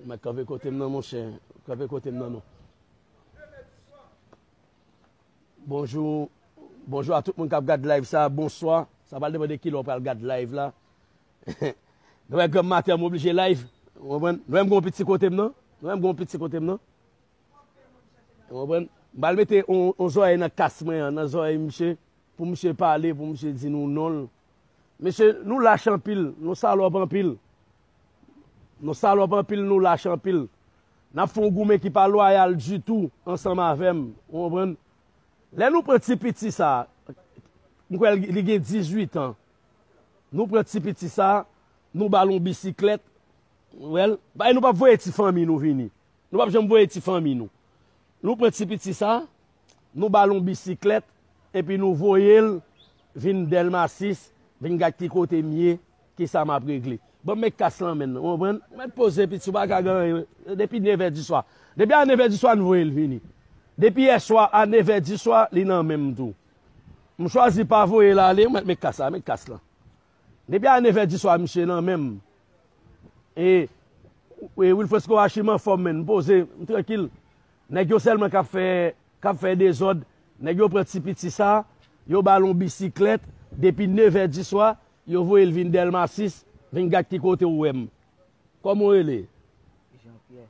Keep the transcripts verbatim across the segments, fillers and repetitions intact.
Mwen kanpe kote m nan, monchè. Kanpe kote m nan, non. Bonjou. Bonjou a tout moun k ap gad live sa. Bonswa. Sa pral depann de kilè w pral gad live la. Nou wè granm maten an, m oblije live. Ou konprann? Nou wè m gen yon piti kote m nan? Nou wè m gen yon piti kote m nan? Ou konprann? M pral mete yon, yon zòrèy nan kas mwen an, nan zòrèy misye, pou misye pale, pou misye di nou non l. Mesye, nou lach anpil, nou salòp anpil. Nou salòp anpil, nou lach anpil. N ap fè yon goumen ki pa lwayal ditou ansanm avè m, ou konprann? Lè nou pran ti piti sa, m kwè li gen dizuit an. Nou pran ti piti sa, nou ba l yon bisiklèt. Well, bay nou p ap voye ti fanmi nou vini. Nou p ap janm voye ti fanmi nou. Nou pran ti piti sa, nou ba l yon bisiklèt, epi nou voye l vin Dèlma sis, vin gad ki kote m ye, kisa m ap regle. Ban m met kas lan, menn, ou konprann? Ou mèt poze piti, ou pa ka gen anyen. Depi nevè di swa. Depi a nevè di swa, n voye l vini. Depi yè swa a nevè di swa, li nan men m tou. M chwazi pa voye l ale, ou mèt met kas la, met kas lan. Depi a nevè di swa, misye nan men m. E, e Wilfresco Hachim anfòm, menn. M poze, m trankil. Nèg yo sèlman k ap fè, k ap fè dezòd. Nèg yo pran ti piti sa, yo ba l yon bisiklèt, depi nevè di swa, yo voye l vin Dèlma sis, vin gad ki kote ou wè m. Kòman w rele? Jean Pierre.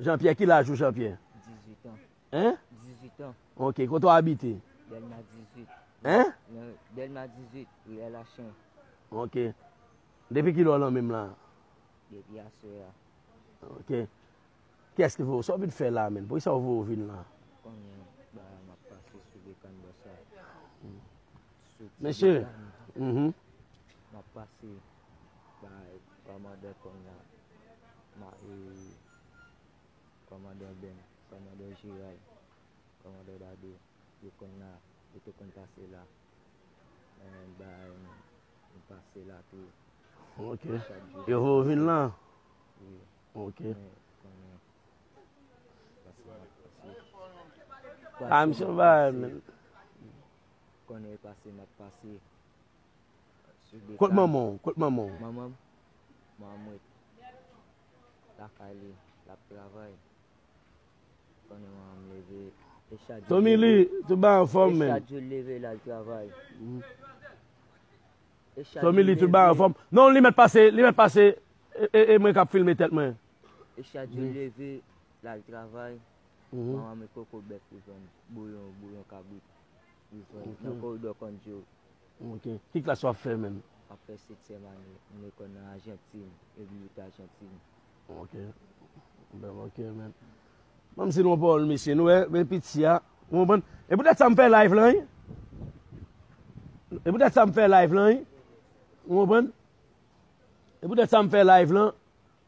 Jean Pierre, ki laj ou, Jean Pierre? Dizuit an. Hein? Dizuit an. Ok, kote w abite? Dèlma dizuit. Hein? Nan Dèlma dizuit, riyèl Achen. Ok. Depi kilè w lan menm la? Depi aswè a. Ok. Kiyès ki voye w? Sa w vin fè la, menn? Poukisa w voye w vin la? Konnen bagay m ap pase sou Bekann bò sa. Sou ti Mesye, Bekann. Mhm. M ap pase bay kòmandan kounye a. Ma, e, kòmandan Ben, kòmandan Jeray, kòmandan Dado, yo konn la, yo te konn pase la. Men bay, m pase la tou. Ok. Chak jou. Yo voye w vin la? Wi. Ok. Men, konnen, pase m ap pase. Ah, misye, bagay, men. Konnen pase m ap pase. Sou Bekann. Kot manman w? Kot manman w? Manman m? Manman m ret lakay li, l ap travay. Konnen manman m leve, e chak jou Tommy Lee, tout bagay anfòm, e men. Chak jou l leve, l al travay. Mhm. E chak Tommy jou Lee, tout bagay anfòm. Non, li mèt pase, li mèt pase, e, e, e mwen k ap filme tèt mwen. E chak jou l leve, l al travay. Mhm. Manman m e koko bèf li vann, bouyon, bouyon kabrit li vann. Ok. Nan koridò Kondjo. Ok. Ki klas w ap fè, menn? M ap fè setyèm ane. M lekòl nan Ajantin, Eglwit Ajantin. Ok. Ben, ok, menn. Ban m di nou yon pawòl, mesye. Nou wè, men piti a. Ou konprann? E poutèt sa m fè live lan, wi. E poutèt sa m fè live lan, wi. Ou konprann? E poutèt sa m fè live lan.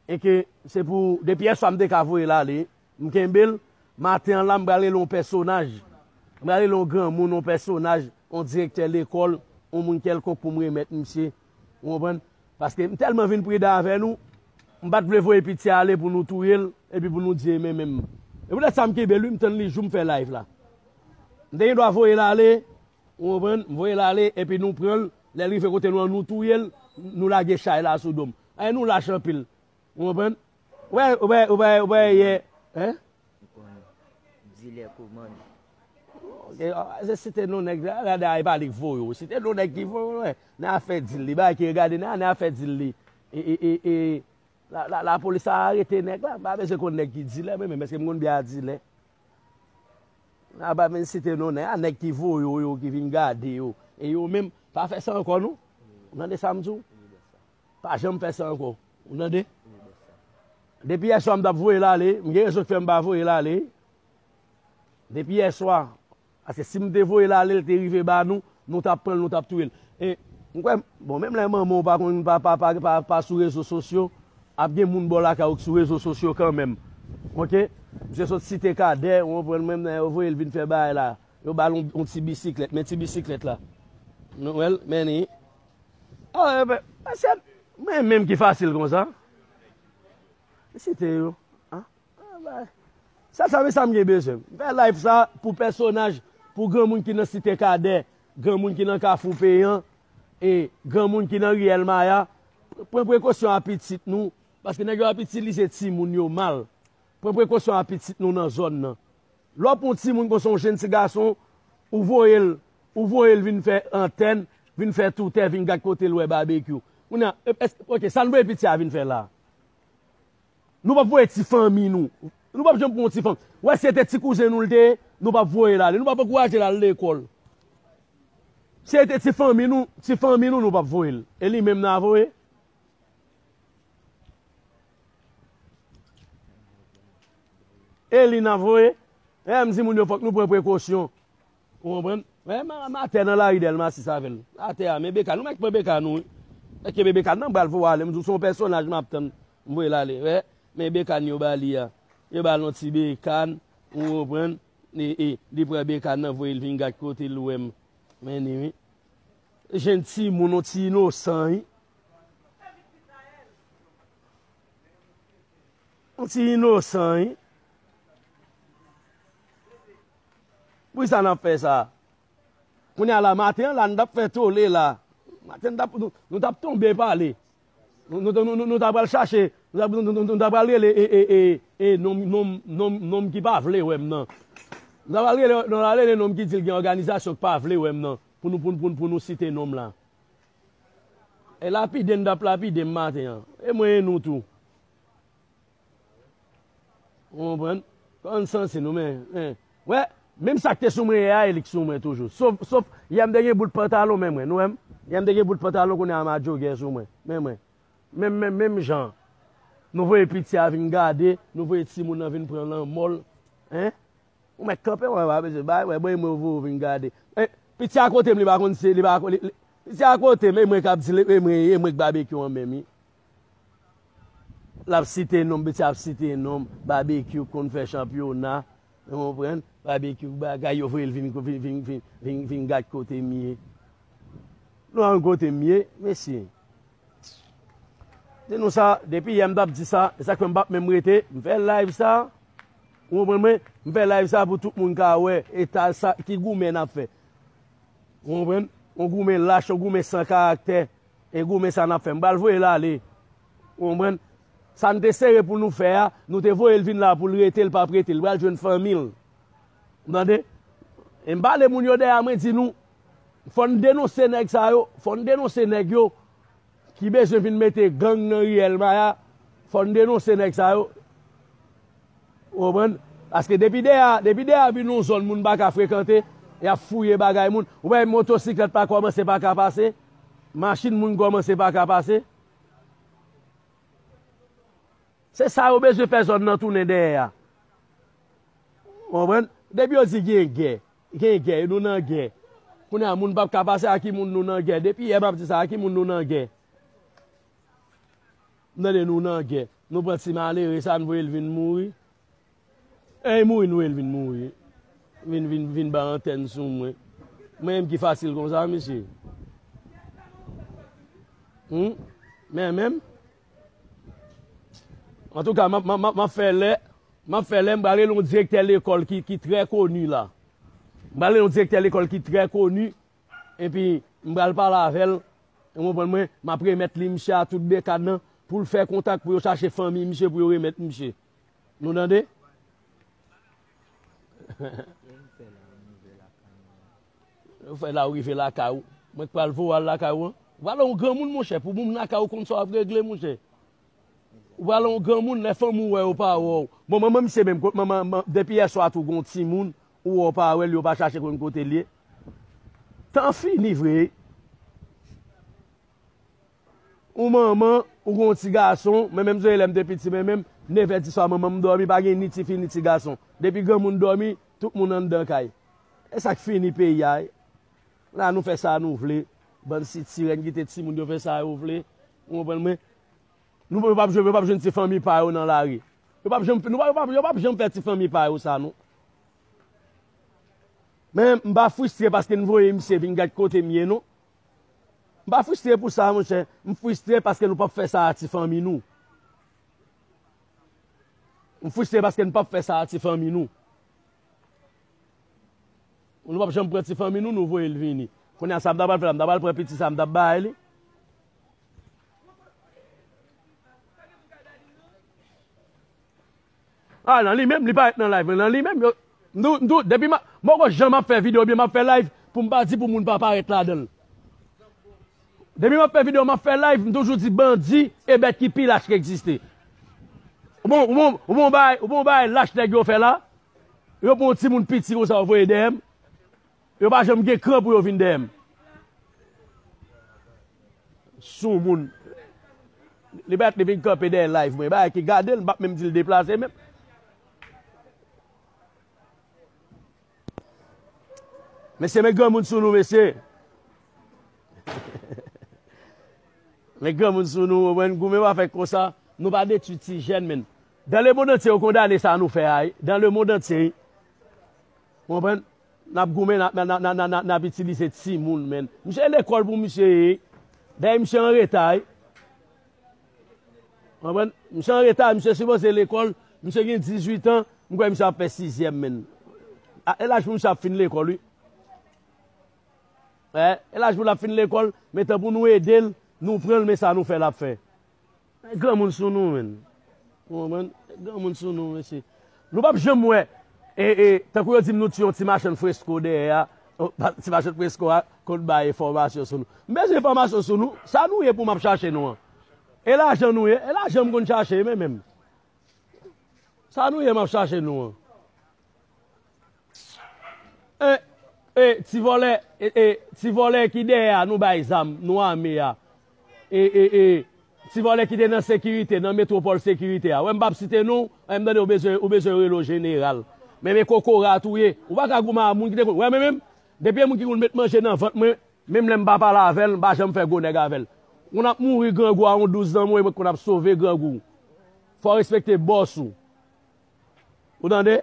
E ke se pou, depi yè swa m te ka voye l ale, m kenbe l, maten an la m pral rele yon pèsonaj. M pral rele yon granmoun, yon pèsonaj, yon direktè lekòl, yon moun kèlkonk pou m remèt misye. Ou konprann? Paske m tèlman vin pridan avè nou, m pa t vle voye piti a ale pou nou touye l, epi pou nou di e men menm. E poutèt sa m kenbe l wi, m tann li jou m fè live la. M te gen dwa voye l ale, ou konprann? M voye l ale, epi nou pran l, lè l rive kote nou an, nou touye l, nou lage chay la sou do m. Ay, nou lach anpil. Ou konprann? Ou wè, ou wè, ou wè, ou wè, yè, hein? M konnen. Dilè komann. Ok, ah, se site non nèg la, la, la, e pa li k voye w. Site non nèg ki voye w, wè. Nan afè dil li, bagay ki regade nan, nan afè dil li. E, e, e, e, la, la, lapolis a arete nèg la, m pa bezwen konn nèg ki dilè, mwen menm, èske m konn byen a dilè? A pa vin site non nèg, a nèg ki voye w yo, ki vin gade yo. E yo menm, pa fè sa ankò non. Ou tande sa m di w? Pa janm fè sa ankò. Ou tande? Depi yè swa m t ap voye l ale, m gen rezon k fè m pa voye l ale. Depi yè swa, paske si m te voye l ale, l te rive ba nou, nou t ap pran l, nou t ap touye l. E, m kwè, bon, menm lè manman w pa konn, pa, pa, pa, pa, pa sou rezo sosyo, ap gen moun bò lakay ou k sou rezo sosyo kanmenm. Ok? Misye sot site Kadè, ou konprann, menm lè yo voye l vin fè bagay la, yo ba l yon, yon ti bisiklèt, men ti bisiklèt la. Nou wè l, men li. Ah, e ben, mesye, men menm ki fasil konsa. Site yo. Ah, ah, bay. Sèl sa, men sa m gen bezwen. M fè live sa pou pèsonaj, pou granmoun ki nan Site Kadè, granmoun ki nan Kafou Peyan, e granmoun ki nan Riyèl Maya. Pran prekosyon a pitit nou, Paske nèg yo ap itilize timoun yo mal. Pran prekosyon ak pitit nou nan zòn nan. Lè w pran yon timoun konsa, yon jenn ti gason, ou voye l, ou voye l vin fè antèn, vin fè toutè, vin gad kote l wè babekyou. Kounye a, èske, ok, sa n voye piti a vin fè la? Nou p ap voye ti fanmi nou. Nou p ap janm pran yon ti fanmi. Wè, si se te ti kouzen nou l te ye, nou p ap voye l ale. Nou p ap ankouraje l al lekòl. Si se te ti fanmi nou, ti fanmi nou, nou p ap voye l. E li menm n a voye? E li n a voye? E m di moun yo fòk nou pran prekosyon. Ou konprann? Men, ma, ma, atè nan lari Dèlma sis avè l. Atè a, men bekàn, nou mèt pran bekàn nou, wi. Èske men bekàn nan, m pral voye ale, m di w se yon pèsonaj m ap tann, m voye l ale, wè. Men bekàn yo ba li a. Yo ba l yon ti bekàn, ou konprann? E, e, li pran bekàn nan, voye l vin gad kote l wè m. Men ni, wi. Jenn timoun, yon ti inosan, wi. Yon ti inosan, wi. Poukisa n ap fè sa? Kounye a la, maten an la, n t ap fè tole la. Maten, n t ap, nou, nou t ap tonbe pale. Nou, nou, nou, nou, nou ta pral chache, nou ta, nou, nou, nou, nou ta pral rele, e, e, e, e, nonm, nonm, nonm, nonm ki pa vle wè m nan. Nou ta pral rele, nou ta rele nonm ki di l gen òganizasyon ki pa vle wè m nan, pou nou, pou, pou, pou nou site nonm la. E lapide n t ap lapide m maten an. E mwen e nou tou. Ou konprann? Kòman n sanse nou, men, men. Wè, menm sa k te sou mwen yè a, e li k sou mwen toujou. Sof, sof, yè m te gen bout pantalon, men mwen, nou wè m? Yè m te gen bout pantalon, kounye a m a jogè sou mwen. Men mwen. Menm, menm, menm jan. Nou voye piti a vin gade, nou voye timoun nan vin pran lanmò l. Hein? Ou mèt kanpe, wè, wè, mesye, bay, wè, bon, e mwen ou voye vin gade. Eh, piti a kote m, li pa konn se, li pa konn, li, li, piti a kote m, e mwen k ap di l, e mwen, e mwen k babekyou an menm, wi. L ap site non m, piti a ap site non m, babekyou konn fè chanpyona, ou konprann? Babekyou bagay, yo voye l vin, vin, vin, vin, vin, vin gad kote m ye. Nou wè kote m ye, mesye. Di nou sa, depi yè m t ap di sa, e sa k fè m p ap menm rete, m fè live sa, ou konprann mwen? M fè live sa pou tout moun ka wè eta sa, ki goumen n ap fè. Ou konprann? Yon goumen lach, yon goumen san karaktè, e goumen sa n ap fè. M pral voye l ale. Ou konprann? Sa n te sere pou nou fè a, nou te voye l vin la pou l rete, l p ap rete, l pral jwenn fanmi l. Ou tande? E m pale moun yo dèyè mwen, di nou, fò n denonse nèg sa yo, fò n denonse nèg yo ki bezwen vin mete gang nan riyèl Maya, fò n denonse nèg sa yo. Ou konprann? Paske depi dèyè, depi dèyè vin yon zòn moun pa ka frekante, y ap fouye bagay moun. Ou wè motosiklèt pa kòmanse pa ka pase, machin moun kòmanse pa ka pase. Se sa yo bezwen fè zòn nan tounen dèyè a. Ou konprann? Depi yo di gen gè, gen gè, nou nan gè. Kounye a, moun p ap ka pase, a ki moun nou nan gè? Depi yè m ap di sa, a ki moun nou nan gè? M tande nou nan gè. Nou pran ti malere sa, n voye l vin mouri. E mouri, nou voye l vin mouri. Vin, vin, vin bay antèn sou mwen. Mwen menm ki fasil konsa, mesye. Hmm? Men menm. Antouka, m ap, m ap, m ap, m ap fè lè, m ap fè lè, m pral rele yon direktè lekòl ki, ki trè koni la. M pral rele yon direktè lekòl ki trè koni, epi m pral pale avè l, ou konprann mwen, m ap remèt li misye a tout bekàn nan, pou l fè kontak, pou yo chache fanmi misye, pou yo remèt misye. Nou tande? Ou fè la, ou rive lakay ou. Mwen k pral voye w al lakay ou an. Ou pral yon granmoun, monchè, pou moun lakay ou konn sa w ap regle, monchè. Ou pral yon granmoun, lè fanmi w wè yo pa wè w. Bon, manman misye menm, kot manman, man, depi yè swa tou gon timoun, ou wè w pa wè l, yo pa chache konn kote l ye. Tan fini vre. Ou manman, ou gon ti gason, men menm jan lè m te piti, men menm, nevè di swa, manman m dòmi, pa gen ni tifi, ni ti gason. Depi granmoun dòmi, tout moun anndan kay. E sa k fini peyi a, wi. La nou fè sa nou vle. Bann sitirèn kite timoun yo fè sa yo vle. Ou konprann mwen? Nou, yo p ap jwenn, yo p ap jwenn ti fanmi pa yo nan lari. Yo p ap janm, nou pa, yo p ap, yo p ap janm fè ti fanmi pa yo sa, non. Men, m pa fristre paske n voye misye vin gad kote m ye, non. M pa fristre pou sa, monchè. M fristre paske nou p ap fè sa a ti fanmi nou. M fristre paske n p ap fè sa a ti fanmi nou. Nou p ap janm pran ti fanmi nou, nou voye l vini. Kounye a, sa m ta pral fè la, m ta pral pran piti sa, m ta bay li. Ah, nan li menm, li parèt nan live, nan li menm, yo, m tou, m tou, depi m, m poko janm ap fè videyo, oubyen m ap fè live, pou m pa di pou moun pa parèt ladan l. Depi m ap fè videyo, m ap fè live, m toujou di bandi e bèt ki pi lach ki egziste. Ou bon, ou bon, ou bon bagay, ou bon bagay lach nèg yo fè la, yo pran yon timoun piti konsa, yo voye dèyè m. Yo pa janm gen kran pou yo vin dèyè m. Soumoun. Li pa t vin kanpe dèyè live mwen. Bagay ki gade l, m p ap menm di l deplase menm. Mesye, met granmoun sou nou, mesye. Met granmoun sou nou, ou konprann, goumen pa fèt konsa. Nou pa detwi ti jèn, menn. Dan lemonn antye, yo kondane sa nou fè a, wi. Dan lemonn antye, wi. Ou konprann? N ap goumen, n ap, n ap, n ap, n ap, n ap itilize timoun, menn. Misye lekòl pou misye ye. Dayè, misye an reta, wi. Konprann? Misye an reta, misye sipoze lekòl, misye gen dizuit an, m kwè misye ap fè sizyèm, menn. A, e laj pou misye ap fin lekòl, wi. E, e laj pou l ap fin lekòl, men tan pou nou ede l, nou pran l, men sa nou fè, l ap fè. Granmoun sou nou, menn. Ou konprann? Granmoun sou nou, mesye. Nou p ap janm wè, e, e, tankou yo di m nou tchwe yon ti machann fresko dèyè a, ti machann fresko a konn bay enfòmasyon sou nou. M bezwen enfòmasyon sou nou. Sa nou ye pou m ap chache nou an? E lajan nou ye? E lajan m konn chache, men menm. Sa nou ye m ap chache nou an? E, e, ti vòlè, e, e, ti vòlè ki dèyè a, nou bay zam, nou ame a. E, e, e, ti vòlè ki te nan sekirite, nan metwopòl sekirite a. Wè, m p ap site non, wè, m tande ou bezwen, ou bezwen rele w jeneral. Men, men kokorat ou ye. Ou pa ka goumen a moun ki te konn. Wè, men menm, depi e moun ki konn met manje nan vant mwen, menm lè m pa pale avè l, m pa janm fè gwo nèg avè l. Moun ap mouri grangou a yon douz nan mwen, mwen konn ap sove grangou. Fò w respekte bòs ou. Ou tande?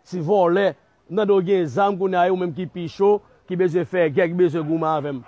Ti vòlè. M tande w gen zam kounye a, e ou menm ki pi cho, ki bezwen fè gè, ki bezwen goumen avè m.